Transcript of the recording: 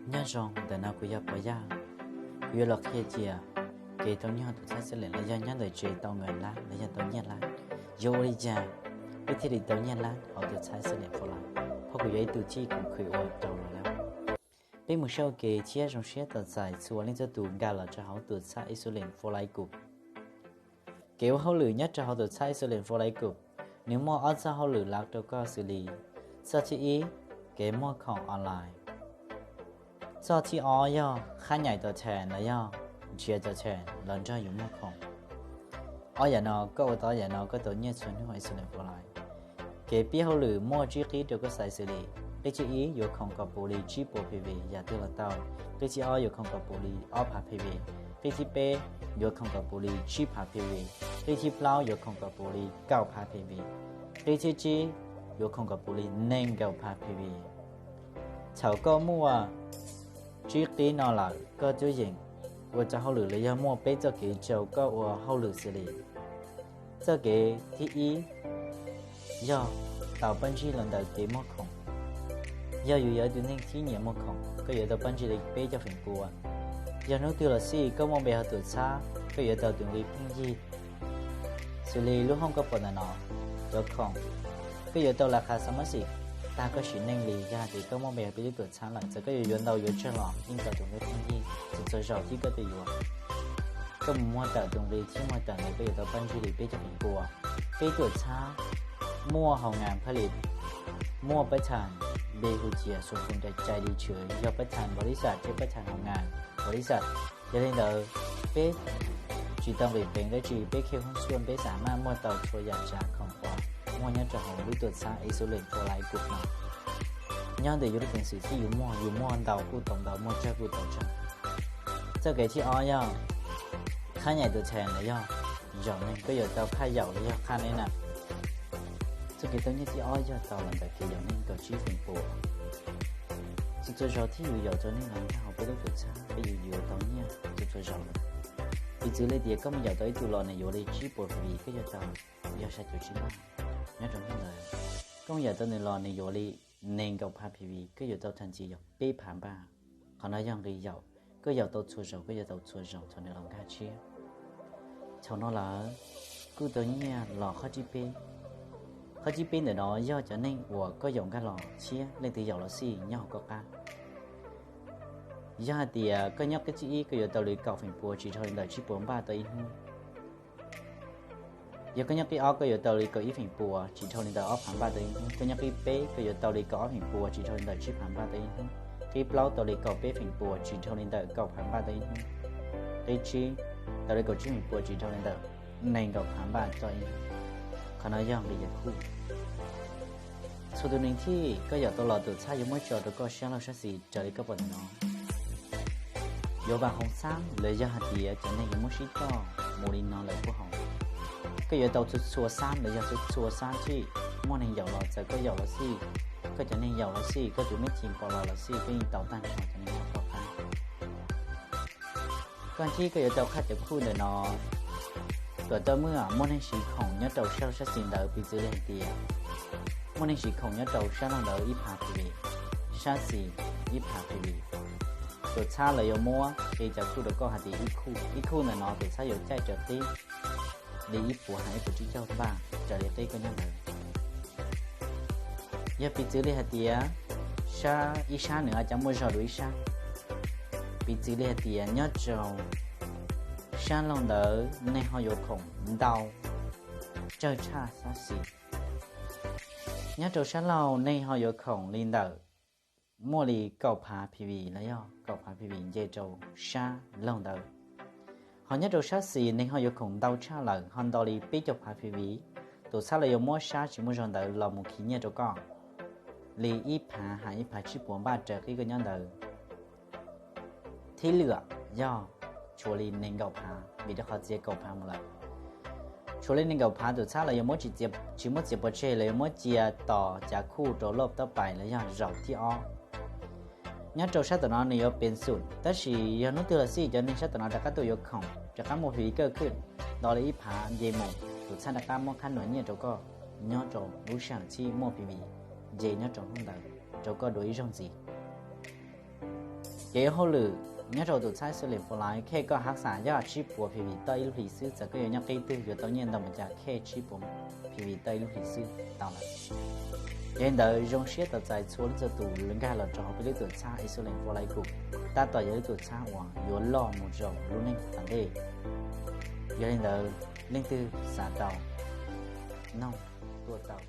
Nyob zoo, ntawm no kuv yog Pov Yaj. Kuv yuav los qhia cia kev tau nyiaj hauv tuam txhab Ixias Lees los yog nyob ntawm tsev tau nyiaj lab los yog tau nyiaj lab, yuav ua li cas peb thiaj li tau nyiaj lab hauv tuam txhab Ixias Lees For Life. Phauj, kuv yog ib tug chij koom khw ua rau los lawm. Peb mus saib ua ke thiab zoo siab tos txais txhua leej txhua tus nkag los rau hauv tuam txhab Ixias Lees For Life Group. Kev ua hauj lwm nyob rau hauv tuam txhab Ixias Lees For Life Group, nws muaj ob txoj hauj lwm lab rau koj xws li: txoj thib ib, kev muag khoom online; txoj thib ob yog khab nyaim tau than los yog nrhiav tau than los nrog yus muag khoom. Ob yam no koj ua tau ob yam no koj tau nyiaj txhua hnub hauv Ixias Lees For Life. Kev pib hauj lwm muaj tsib qib rau koj xaiv xws li: qib thib ib yuav khoom kom puv li tsib puas P V, yam twg los tau. Qib thib ob yuav khoom kom puv li ob phav P V. Qib thib peb yuav khoom kom puv li tsib phav P V. Qib thib plaub yuav khoom kom puv li kaum phav P V. Qib thib tsib yuav khoom kom puv li nees nkaum phav P V. Thaum koj muaj tsib qib no lawm, koj twb yeem ua tau hauj lwm los yog muaj peb txoj kev rau koj ua hauj lwm xws li: txoj kev thib ib yog tau pab ntsig los ntawm kev muag khoom. Yog yus yog ib tug neeg thib nyiam muag khoom, koj yuav tau pab ntsig li peb caug feem pua. Yog hnub twg los xij koj muaj npe hauv tuam txhab, koj yuav tau tus nqi pheej yig xws li lub hoob koj pom ntawm no, cov khoom. Koj yuav tau las qha xa mab xim tag koj sim neej li yog hais tias koj muaj npe hauv peb lub tuam txhab lawm. Txawm koj yuav yuav ntau yuav tsawg los yeej tau tus nqi pheej yig txhua txhua zaus thiab koj twb yuav. Koj mus muag tawm tus nqi thiab muag tawm ntawd koj yuav tau pab ntsig li peb caug feem pua. Peb tuam txhab muaj hoo ngas phaj lis, muaj pab thas npe hu cia xu hu nra cai li tshwv yog pab thas npaus lis xas thiab pab thas hoo ngas npaus lis xas. Yog li ntawd, peb tsis tau nqis peev dab tsi, peb khej hoob xuaj peb xam maj muaj tau txhua yam tsav khoom uas muaj nyob rau hauv lub tuam txhab Ixias Lees For Life Group no. Nyob ntawm yus lub peev xwm thiab yus muag, yus muag ntau kuj tau ntau, muag tsawg kuj tau tsawg. Txoj kev thib ob yog khab nyaim tus txheem los yog zaum neeg, koj yuav tau qhaj yaum los yog qhaj neb na. Txoj kev tau nyiaj thib ob yog tau los ntawm kev yaum neeg kaum tsib feem pua. Txhua txhua zaus thiab yus yaum tau neeg los nkag hauv peb lub tuam txhab, peb yuav yuav tau nyiaj txhua txhua zaus lawm. Piv txwv li tias koj mus yaum tau ib tug los nws yuav li tsib puas P V, koj yuav tau yog xya caum tsib npaj nyob rau hnub ntawd. Koj mus yaum tau nws los nws yuav li nees nkaum phav P V, koj yuav tau thas ntxiv yog peb phav npaj. Qhov no yog nqi yaum, koj yaum tau txhua zaus koj yuav tau txhua zaus thaum nws los nkag tshiab. Thaum no lawm, kuj tau nyiaj los qhov tsib peb. Qhov tsib peb ntawm no yog cov neeg uas koj yaum nkag los thiab leej twg yaum los xij nyob hauv koj qab. Yog hais tias koj nyob qib thib ib koj yuav tau li kaum feem pua tsis dhau li ntawm tsib puas npaj tau ib hnub. Yog koj nyob qib ob koj yuav tau li kaum ib feem pua tsis dhau li ntawm ob phav npaj tau ib hnub. Koj nyob qib peb koj yuav tau li kaum ob feem pua tsis dhau li ntawm tsib phav npaj tau ib hnub. Qib plaub tau li kaum peb feem pua tsis dhau li ntawm kaum phav npaj tau ib hnub. Qib tsib tau li kaum tsib feem pua tsis dhau li ntawm nees nkaum phav npaj tau ib hnub. Qhov no yog nqi yaum khuj. Txhua tus neeg thiab koj yaum tau los tuam txhab yuav muab tso rau koj sab laug sab xis raws li koj pom ntawm no. Yuav vam hoob xab los yog hais tias cov neeg yuav muab sib coj mus li no lawm puag hauv. Koj yuav tau txhua txhua xab los yog txhua txhua xab txij muaj neeg yaum los, txawm koj yaum los xij, koj cov neeg yaum los xij, koj tus me chim pom los los xij, koj yeej tau tag nrho cov neeg yaum koj qab. Koj thiab koj yuav tau qhaj cov khuj ntawm no kom tau muaj, muaj neeg siv khoom nyob rau sab laug sab xis ntawd, piv txwv li hais tias muaj neeg siv khoom nyob rau sab laug ntawd ib phav P V, sab xis ib phav P V. Tuam txhab lawv yuav muab qi cov khuj rau koj hais tias ib khuj, ib khuj ntawm no tuam txhab yuav caij raws qib li ib puas ha ib puas tsib caug npaj raws li qib koj nyob ntawd. Yog piv txwv li hais tias sab, ib sab nws ho cov muaj zog dua ib sab. Piv txwv li hais tias nyob rau sab laug ntawd neeg ho yuav khoom ntau tsawg tshaj sab xis. Nyob rau sab laug neeg ho yuav khoom li ntawm muaj li kaum phav P V los yog kaum phav P V nce rau sab laug ntawd. Ho nyob rau sab xis neeg ho yuav khoom ntau tshaj lawm, ho ntau li peb caug phav P V. Tuam txhab lawv yuav muab sab tsis muaj zog ntawd los mus khi nyiaj rau koj li ib phav ha ib phav tsib puas npaj raws qib koj nyob ntawd. Thib lwm yog tshuav li nees nkaum phav, vim rau qhov txiav kaum phav mus lawm. Tshuav li nees nkaum phav tuam txhab lawv yuav muab tsis txiav, tsis muab txiav pov tseg, lawv yuav muab cia tos cav khuj rau loj tau pais los yog zaum thib ob. Nyob rau sab tom no nws yuav peev xwm, tab sis yog hnub twg los xij cov neeg sab tom no rov qab tuaj yuav khoom, rov qab muaj P V kawg khwj, ntau li ib phav nce mus, tuam txhab rov qab muab qhab nua nyiaj rau koj nyob rau lub sij hawm txhij muaj P V nce nyob rau hnub ntawd rau koj dua ib zaug ntxiv. Kev ua hauj lwm nyob rau tus txhab Insulin for Life, khej koj hab xam yog tsib puas P V toj ib lub hlis xwb, txawm koj yuav nyob qib twg yuav tau nyiaj ntau npaum cas khej tsib puas P V toj ib lub hlis xwb tau lawm. Yog li ntawd zoo siab tos txais txhua leej txhua tus nkag los rau hauv peb lub tuam txhab Insulin for Life Group, tab tom yog lub tuam txhab uas yuav loj mus rau lub neej tom ntej. Yog li ntawd leej twg xav tau, noog tuaj tau.